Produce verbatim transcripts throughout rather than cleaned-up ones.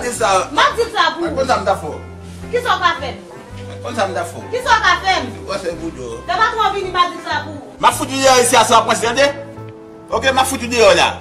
Sa, m ap di l sa pou ou. Konn sa m ta fè w. Kisa w ka fè m? Konn sa m ta fè w. Kisa w ka fè m? Ou se boudo. Lè patwon an vini, m ap di l sa pou ou. M ap fout ou deyò isi a, sa w ap panse, tande? Oke, m ap fout ou deyò la.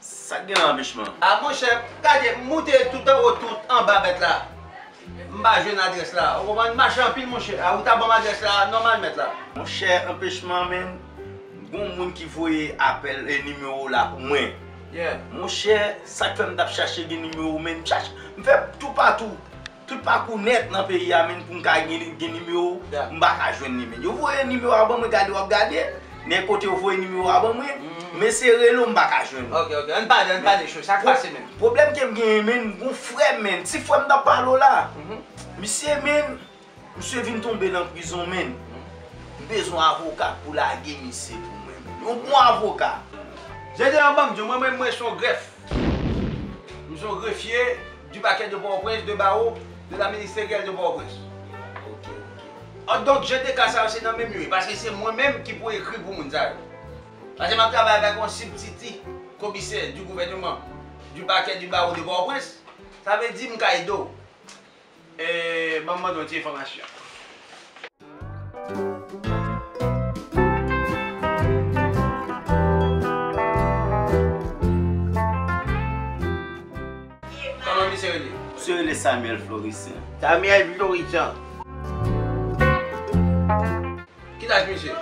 Sa k gen la, anpechman? A, monchè, gade, m moute tout anwo, tout anba, mèt la. M pa jwenn adrès la. Ou konprann? M mache anpil, monchè. A, ou ta ban m adrès la, nòmal, mèt la. Monchè, anpechman, menn. Gon moun ki voye apèl e nimewo w la pou mwen. Yeah. Monchè, sa k fè m t ap chache gen nimewo w, menn. M chache, m fè toupatou. Tout pakou nèt nan peyi a, menn, pou m ka gen, gen nimewo w, m pa ka jwenn li, menn. Yo voye nimewo a ban mwen, gade, w ap gade. Nèg kote yo voye nimewo a ban mwen, m eseye rele w, m pa ka jwenn ou. Ok, ok. Ann pale, ann pale, cho. Sa k pase, menn? Pwoblèm ke m genyen, menn, gon frè m, menn. Ti frè m t ap pale w la. Misye, menn, misye vin tonbe nan prizon, menn. M bezwen avoka pou lage misye pou mwen, menn. Yon bon avoka. Jede an ban m di w, mwen menm, mwen se yon grèf. M se yon grefye du parquet de Port-au-Prince, de barreau de la ministérielle de Port-au-Prince. Ok, ok. An, donk, jan de ka sa yo, se nan menm yo ye, paske se mwen menm ki pou ekri pou moun sa yo. Paske m ap travay avèk yon sibtiti komisè du gouvernement du parquet du barreau de Port-au-Prince, sa vle di m ka ede w. E, ban m mande yon ti enfòmasyon. Kòman misye rele? Misye rele Samuel Florissant. Samuel Florissant. Ki laj misye?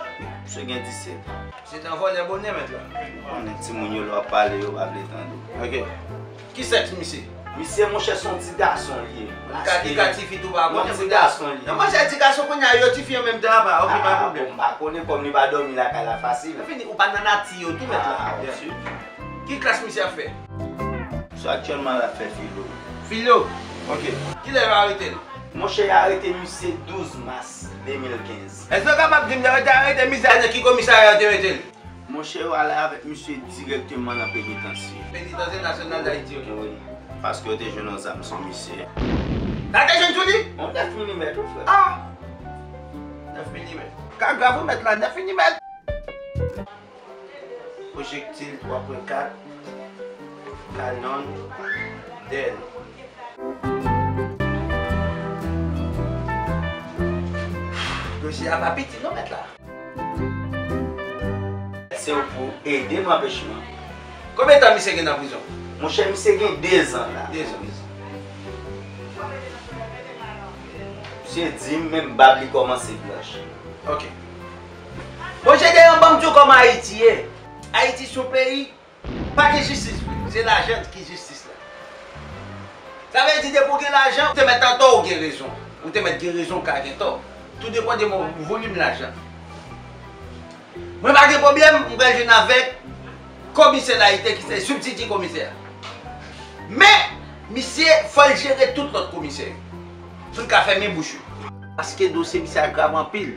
Misye gen disèt an. Misye te yon vòlè bonè, mèt la. Ou konnen timoun yo, lè w ap pale, yo pa vle tande w. Ok. Ki sèks misye? Misye, monchè, se yon ti gason li ye. Li ka, li ka tifi tou, pa konnen. Yon ti gason li ye. Non, monchè, ti gason kounye a, yo tifi an menm tan, apa. Ok, pa pwoblèm. Ah, bon, m pa konnen, kòm li pa dòmi lakay la fasil. Fini, ou pa nan nati yo tou, mèt la. Ah, ok. Ki klas misye ap fè? Misye aktyèlman l ap fè filo. Filo? Ok. Kilè yo arete l? Monchè, yo arete misye douz mas de mil kenz. Èske w kapab di m lè yo te arete misye a, nan ki komisarya yo te mete l? Monchè, yo ale avèk misye dirèkteman nan penitansye. Penitansye Nasyonal Dayiti, ok. Wi, paske yo te jwenn yon zam sou misye. Sa te jwenn sou li? Yon nèf milimèt, wi, frè. Ah! Nèf milimèt. Ka grav, wi, mèt la, nèf milimèt. Pwojektil twa pwen kat, kanon, dèn. Dosye a pa piti non, mèt la. Se pou ede m anpechman. Konbyen tan misye gen nan prizon? Monchè, misye gen de zan la. De zan. Misye di m menm bab li kòmanse blanch. Ok. Bon, Jedeon, ban m di w kòman Ayiti ye. Ayiti se yon peyi, pa gen jistis vre. Se lajan ki jistis la. Sa vle di, depi w gen lajan, ou te mèt antò, ou gen rezon. Ou te mèt gen rezon, ou ka gen tò. Tou depann de mo-, volim lajan. Mwen pa gen pwoblèm, m pral jwenn avèk komisè Layite ki se sibtiti komisè a. Men, misye, fò l jere tout lòt komisè yo. Pou l ka fèmen bouch yo. Paske dosye misye a grav anpil.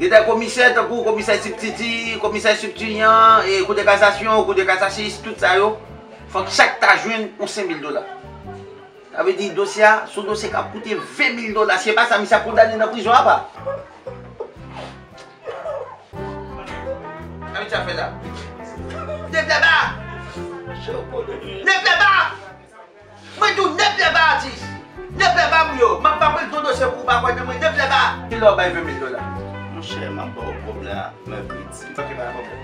Gen de komisè tankou komisè sibtiti, komisè sibtiyan, e kou de kasasyon, kou de kasasis, tout sa yo, fòk chak ta jwenn yon senk mil dola. Sa vle di dosye a, se yon dosye k ap koute ven mil dola. Si se pa sa, misye ap kondane nan prizon apa. Sa misye ap fè la? Nèf lè ba! Nèf lè ba! Mwen di w nèf lè ba, atis. Nèf lè ba pou yo. M ap pa pran yon dosye pou ou pa kwè nan mwen. Nèf lè ba. Kilè w bay ven mil dola? Monchè, m ap ba w kòb la mèkredi. Ok, pa gen pwoblèm.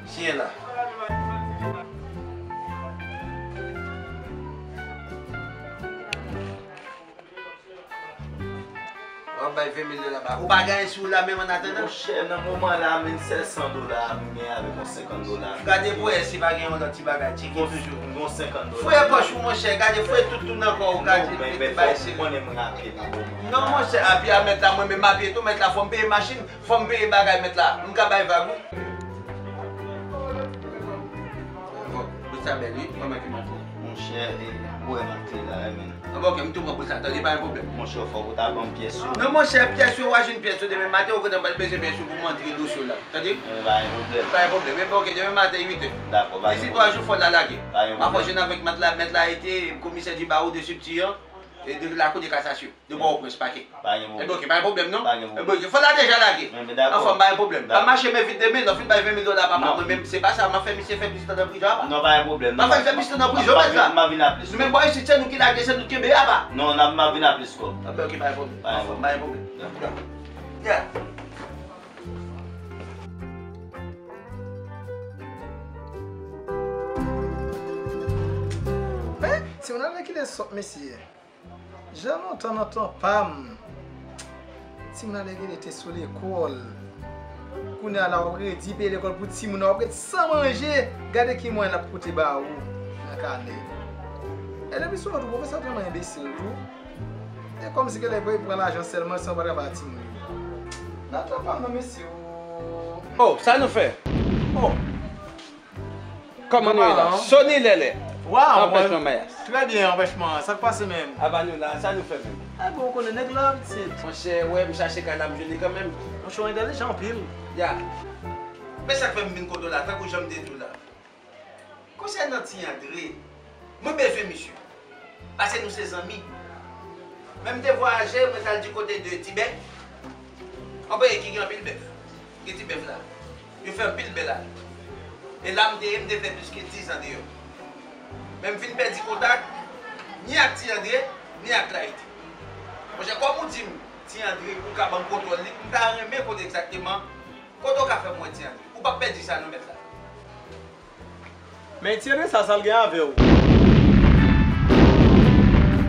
Siyen la. W ap bay ven mil dola ba. Ou pa gen anyen sou ou la menm annatandan? Monchè, nan moman la, menm sèl san dola a m gen avèk yon senkant dola. Gade pou wè si pa gen yon lòt ti bagay, tcheke toujou. M gen yon senkant dola. Fouye pòch ou, monchè, gade, fouye tout tou nan kò w, gade, mete bay sere. Non, monchè, api a mèt la, mwen menm api tou, mèt la, fò m peye machin, fò m peye bagay, mèt la. M ka bay vag, wi. Bon, bout sa bèl, wi, pa manke manke. Monchè, e, ou wè m antre la, wi, men. Ah, bon, ok, m tou pran pou sa, tande, pa gen pwoblèm. Monchè, fòk ou ta ban m pyès yo. Non, monchè, pyès yo, w a jwenn pyès yo demen maten, okontrè, m pral bezwen pyès yo pou m antre dosye w la. Tande? E, pa gen pwoblèm. Pa gen pwoblem. Ebyen, ok, demen maten, uit è. Dakò, pa gen pwoblem. Disi twa jou, fò l la lage. Pa gen pwoblem. Afò jwenn avèk matla, mèt la rete, komisè di bawo de sibti an, e de lakou de kasasyon, de Pòtoprens, pakè. Pa gen pwoblem. Ebyen, ok, pa gen pwoblem, non? Pa gen pwoblem. Ebyen, ok, fò l la deja lage. Anfòm, pa gen pwoblem. Pa mache men vid demen, lè w fin bay ven mil dola, papa, mwen menm, se pa sa, m ap fè misye fè plis tan nan prizon, apa. Non, pa gen pwoblem, non. M ap fè l fè plis tan nan prizon, mèt la. M ap vin a plis. Nou menm bò isit, se nou ki lage, se nou ki kenbe, apa. Non, n ap, m ap vin a plis kòb. Anben, ok, pa gen pwoblem. Pa gen pwoblem. Anfòm, pa gen pwoblem. Yeah. Men, timoun nan kilè sòt mesye. Jan lontan nan tan pa m, timoun nan kilè te sou lekòl. Kounye a la, w ap redi peye lekòl pou timoun nan, w ap ret san manje. Gade ki mwayen l ap pote ba ou nan kanè. E depi sou lòt, pwofesè yo tèlman enbesil tou. E kòmsi ke lè pou pran lajan sèlman san pa travay a timoun yo. Nan tan pa m nan mesye o. Oh, sa nou fè? Oh. Kòman nou ye la? Sony Lèlè. Wow, anpèchman mayas. Trè byen, anpèchman. Sa k pase menm? Aba nou la, sa nou fè menm? Ebyen, ou konnen nèg la, pitit. Monchè, wè, m chache kay la, m jwenn li kanmenm. Monchè, w entèlijan anpil. Ya. Men sa k fè m vin kote w la, tankou jan m te di w la. Konsènan Ti Andre, mwen bezwen misye. Paske nou se zanmi. Men m te vwayaje, mwen t al di kote de Tibè. Yon peyi ki gen anpil bèf. Gen ti bèf la. Yo fè anpil bèl ale. E la m te ye, m te fè plis ke diz an deyò. Men m fin pèdi kontak, ni ak Ti Andre, ni ak Layiti. Monchè, kòm ou di m, Ti Andre, ou ka ban m kontwòl li, m ta renmen konn egzakteman kote w ka fè m wè Ti Andre. Ou p ap pèdi sa non, mèt la. Men Ti Andre sa, sa l gen avè w?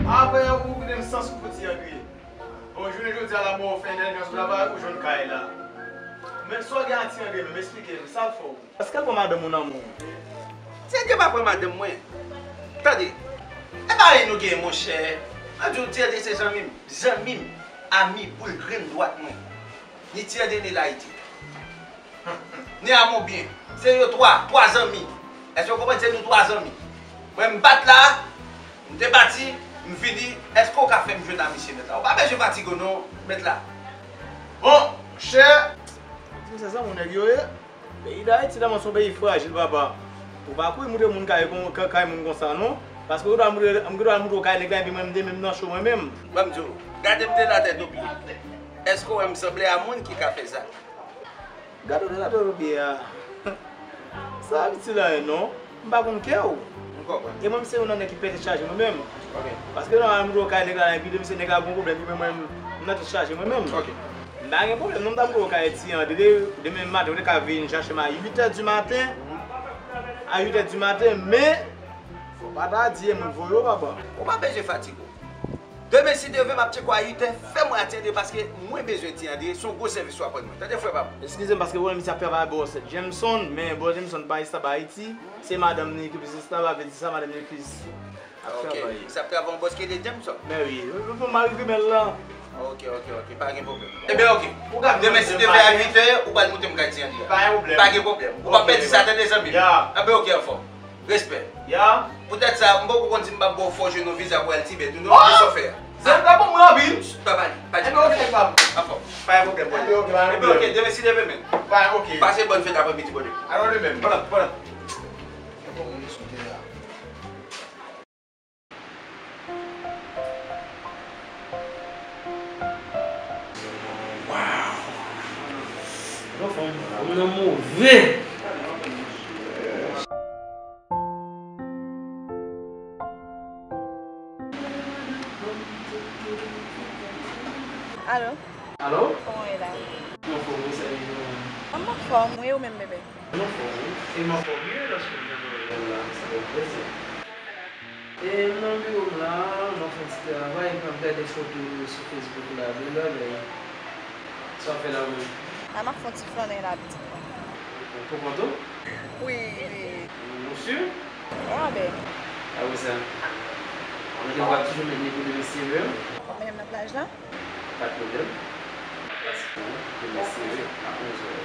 Avè w pou w kite m san soufri Ti Andre. Bon, jounen jodi a la, mwen fè entèlijans travay, ou jwenn kay la. Men sa w gen ak Ti Andre menm, esplike m, sa l fè w? Èske l pran madanm ou nan men w? Ti Andre pa pran madanm mwen. Tande, e pa anyen nou genyen, monchè. Mwen di w, Ti Andre se zanmi m. Zanmi m, ami, boul grenn dwat mwen. Ni Ti Andre, ni Layiti. Ni Amobyen. Se yo twa, twa zanmi. Èske w konprann? Se nou twa zanmi. Mwen m bat la, m te pati, m vini. Èske w ka fè m jwenn a misye, mèt la? Ou pa bezwen fatige w non, mèt la. Bon, monchè. Di m se zanmi w nèg yo ye. Peyi Dayiti la, man, se yon peyi frajil, papa. Ou pa kouri moutre moun kay kon, ka-, kay moun konsa, non. Paske ou dwa moutre, ou dwa moutre w kay nèg la, epi mwen, m te menm nan cho mwen menm. Ban m di w, gade m te la tèt o pye. Èske w wè m sanble a moun ki ka fè zak? Gade w te la tèt o pye a. Sa itil anyen, non. M pa konn kè w. M konprann. E mwen, m se youn nan nèg ki pèdi chaje mwen menm. Ok. Paske lè w al moutre w kay nèg la, epi demen se nèg la gon pwoblèm, epi mwen, m nan tèt chaje mwen menm. Ok. M pa gen pwoblèm, non, m ta moutre w kay Ti Andre, demen maten, ou te ka vin chache m a uit è di maten. A uit è di maten, men, fò w pa ta di e moun voye w, papa. Ou pa bezwen fatige w. Demen, si Dye vle, m ap tcheke w a uit è, fè mwen a Ti Andre, paske mwen bezwen Ti Andre, se yon gwo sèvis w ap rann mwen. Tande, frè pa m. Eskize m, paske ou wè misye ap travay bò Jameson, men bò Jameson pa estab Ayiti, se madanm li ki plis estab, sa vle di sa, madanm li plis ap travay. Ok, misye ap travay yon bòs ki rele Jameson. Men wi, pou mari grimèl lan. Ok, ok, ok, pa gen pwoblèm. Ebyen, ok. Demen, si Dye vle, a uit è, ou pral moutre m kay Ti Andre. Pa gen pwoblèm. Pa gen pwoblèm. Ou p ap pèdi sa, tande, zanmi m. Ebyen, ok, anfòm. Respè. Ya. Poutèt sa, m poko konn si m p ap ba w fò jwenn yon viza pou al Tibè tou non, men sa w fè a. Zam ta bon mwen anpil. Pa pale, pa di. Ebyen, ok, pa. Anfòm. Pa gen pwoblèm, brother. Ebyen, ok, pa gen pwoblèm. Ebyen, ok, demen si Dye vle, men. Pa gen, ok. Pase bòn fèt aprèmidi, brother. Alò, de menm. Bòn, bòn. Waw! Bon, fanm, fanm nan move! Alo? Alo? Kòman w ye la? Mwen anfòm, wi, sèvi nou. Mwen anfòm, wi, ou menm, bebe? Mwen anfòm, wi. E m anfòm, wi, lòske m jwenn ou la, sa fè m plezi. E m nan biwo m la, m ap fè yon ti travay, m ap gade foto sou Facebook la, m ap gade. Sa w ap fè la, ou menm? A, m ap fè yon ti flannen la, pitit mwen. Ou konprann tou? Wi, wi. Ou si? Wi, bebe. A, wi, sa. Ou te wè toujou met li pou demen si Dye vle? Ou ap mennen m nan plaj la? Pa t pwoblèm. Paske demen si Dye vle, a onz è.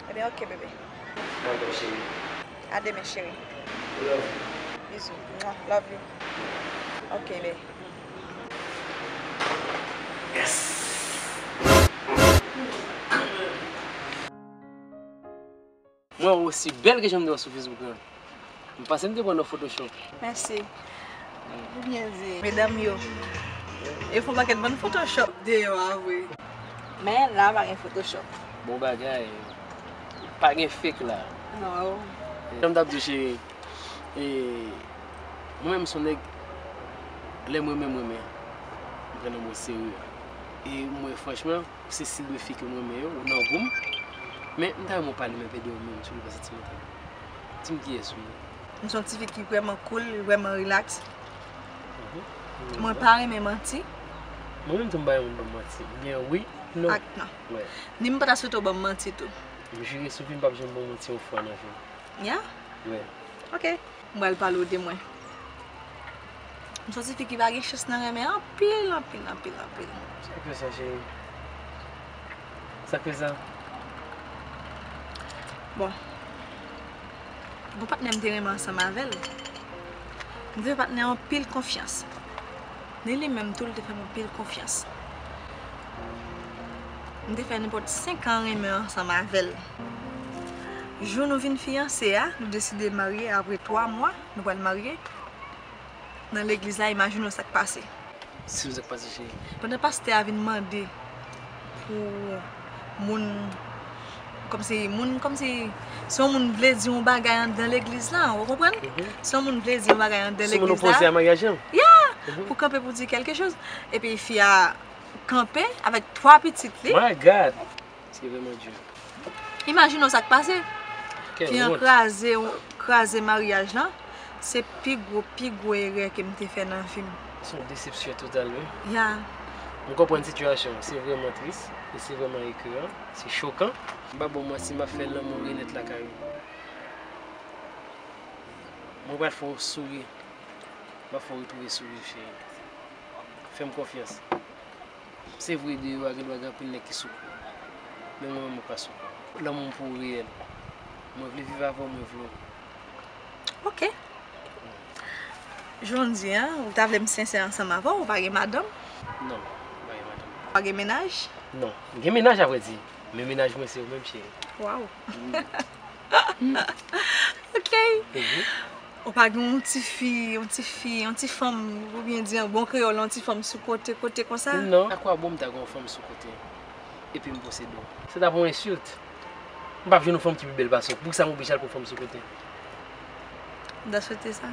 Ebyen, ok, bebe. Bye bye, cheri. A demen, cheri. Love you. Bizou. Mwa. Love you. Ok, bye. Mwen osi bèl ke jan m te wè sou Facebook lan. M panse m te pran nan Photoshop. Mèsi. Ou byen di. Medam yo, yo fè yon pakèt bann Photoshop deyò a vre. Men la pa gen Photoshop. Bon bagay. Pa gen fake la. Non. Jan m t ap di w, cheri, e, mwen menm se yon nèg, lè m renmen, m renmen. M pran nan mwen serye. E mwen franchman, se stil de fi ke m renmen yo, ou nan gou m. Men m ta renmen w pale m enpe de ou menm, sou levan sentimantal. Di m kiyès ou ye. M se yon tifi ki vrèman cool, vrèman relax. Mwen pa renmen manti. Mwen menm tou m pa renmen moun ban m manti. Oubyen wi, non. Ak non. Ni m pa ta swete w ban m manti tou. M jire sou vi m p ap janm ban w manti yon fwa nan vi m. Ya? Wi. Ok. M pral pale w de mwen. M se yon tifi ki pa gen chans nan renmen anpil, anpil, anpil, anpil. Sa k fè sa, cheri? Sa k fè sa? Bon. Bon patnè m te renmen ansanm avè l. M te fè patnè an anpil konfyans. Ni li menm tou, li te fè m anpil konfyans. M te fè nenpòt senk an renmen ansanm avè l. Jou nou vin fiyanse a, nou deside marye apre twa mwa, nou pral marye. Nan legliz la, imajine w sa k pase. Si w sa k pase, cheri. Pandan pastè a vin mande pou moun, kòmsi moun, kòmsi si yon moun vle di yon bagay anndan legliz la, ou konprann? Si yon moun vle di yon bagay anndan legliz la. Si moun opoze a maryaj lan. Ya! Pou kanpe pou di kèlke choz. Epi fi a kanpe avèk twa pitit li. My God! Se vrèman di. Imajine w sa k pase. Fi an kraze, kraze maryaj lan. Se pi gwo, pi gwo erè ke m te fè nan vi m. Se yon desepsyon total, wi. Ya. M konprann sitiyasyon w. Se vrèman tris. E se vrèman ekriyan. Se chokan. M pa ba w manti, m ap fè lanmou renèt lakay ou. Mwen pral fè w souri. M ap fè w retwouve souri w, cheri. Fè m konfyans. Se vre, deyò a gen dwa gen anpil nèg ki sou kou w. Men mwen menm, mwen pa sou kou w. Lanmou m pou ou reyèl. Mwen vle viv avè w, mwen vle w. Ok. Jan w di a, ou ta vle m sensè ansanm avè w, ou pa gen madanm? Non, m pa gen madanm. Ou pa gen mennaj? Non. M gen mennaj, avrèdi. Men mennaj mwen se ou menm, cheri. Waw. Ok. Ou pa gen yon ti fi, yon ti fi, yon ti fanm, oubyen di an bon kreyòl, yon ti fanm sou kote, kote konsa? Non. Akwabon m ta gen yon fanm sou kote, epi m posede w? Se ta pou yon ensilt. M p ap jwenn yon fanm ki pi bèl pase w. Poukisa m oblije al pran fanm sou kote? M ta swete sa.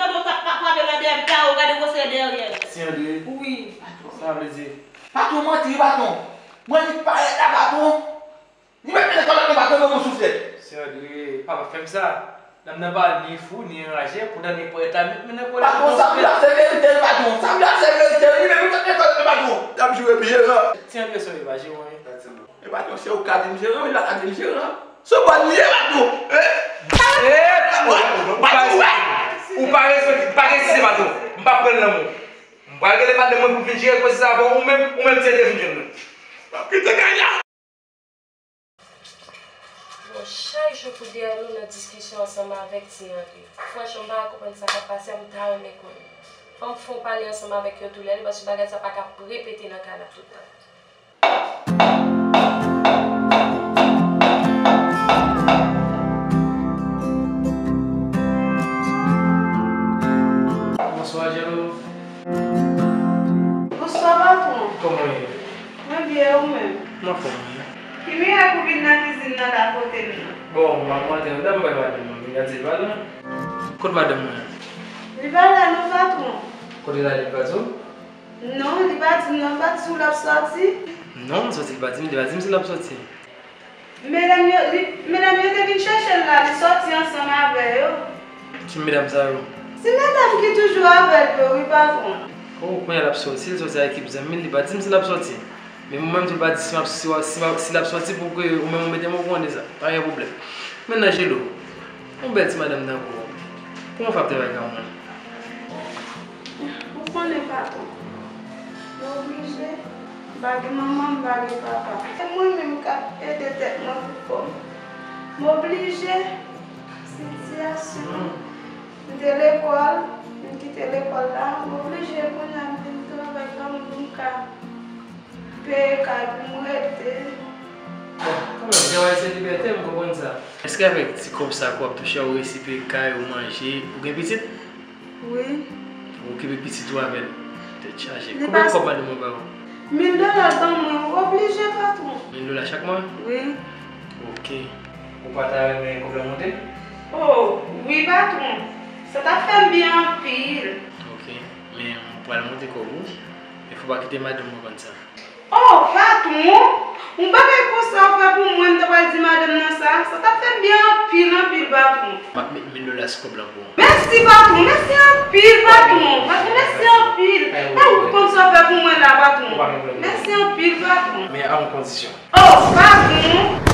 tande w t ap frape nan dèyè m, ta ou gade gwosè dèyè l. Ti Andre. Wi. Sa vle di. Patwon manti, patwon. Mwen li parèt la, patwon. Li mèt mennen kòlèt nan patwon, men yon souflèt. Ti Andre, pa, pa fè m sa. Dam nan pa ni fou, ni anraje, poutan li parèt la, mèt mennen kòlèt. Patwon, sa vle se verite, patwon. Sa vle se verite, li mèt mennen kòlèt nan patwon. L ap joure m jeran. Ti Andre, sou li pa jeran, wi. E patwon, se ou k ka di m jeran, wi, l pa ka di m jeran. Se ou pa niye la tou, hein? Eh, ou pa, ou pa respekte, pa gen si se pa tou. M pa pran l nan men w. M pral rele madanm mwen pou vin jere koze sa avè w, ou menm, ou menm ti Andre vin jwenn mwen. M ap kite kay la. Bon, chak jou pou dèyè nou nan diskisyon ansanm avèk ti Andre. Franchman, m pa ka konprann sa k ap pase a, m ta renmen konnen. Fò m fè yon pale ansanm avèk yo toulède, paske bagay sa pa ka ap repete nan kay la tout tan. Bonswa, Jalo. Bonswa, patwon. Kòman w ye? Mwen byen, ou menm? M anfòm, wi. Ki mirak ou vin nan kizin nan la kote m nan? Bon, m ap antre anndan, m wè madanm mwen vin gade l pa la. Kot madanm mwen? Li pa la non, patwon. Kote l ale, li pa di w? Non, li pa di m non, li pa di si w l ap sòti. Non, m sòti, li pa di m, li pa di m si l ap sòti. Medam yo, li, medam yo te vin chèche l la, li sòti ansanm avè yo. Ki medam sa yo? Se medam ki toujou avè l yo, wi, patwon. Oh, kounye a l ap sòti, li sòti ak ekip zanmi l, li pa di m si l ap sòti. Men mwen menm tou, li pa di si m ap, si w a, si m ap, si l ap sòti pou ke ou menm ou mete m okouran de sa. Pa gen pwoblèm. Mentnan, Jelo, yon bèl ti madanm tankou w, kòman w fè ap travay kay mwen? Ou konnen, patwon, m oblije, m pa gen manman, m pa gen papa. Se mwen menm k ap ede tèt mwen pou kò m. M oblije, sitiyasyon. M te lekòl, m kite lekòl la, m oblije kounye a m vin travay kòm pou m ka peye kay pou m rete. Bon, kanmenm, travay se libète, m konprann sa. Èske avèk ti kòb sa ke w ap touche a, ou resi peye kay, ou manje, ou gen pitit? Wi. Ou okipe pitit ou avè l? Tèt chaje. Konbyen kòb madanm ou ba ou? Mil dola l ban mwen, ou oblije, patwon. Mil dola chak mwa? Wi. Ok. Ou pa ta renmen kòb la monte? Oh, wi, patwon. Sa t ap fè m byen anpil. Ok. Men m pral monte kòb ou. Men fò w pa kite madanm mwen konn sa. Oh, patwon! Yon bagay konsa w fè pou mwen, m ta pral di madanm nan sa. Sa t ap fè m byen anpil, anpil, patwon. M ap met mil dola sou kòb la pou ou. Mèsi, patwon. Mèsi anpil, patwon. Patwon, mèsi anpil. E ou konn sa w fè pou mwen la, patwon. Mèsi anpil, patwon. Men a yon kondisyon. Oh, patwon!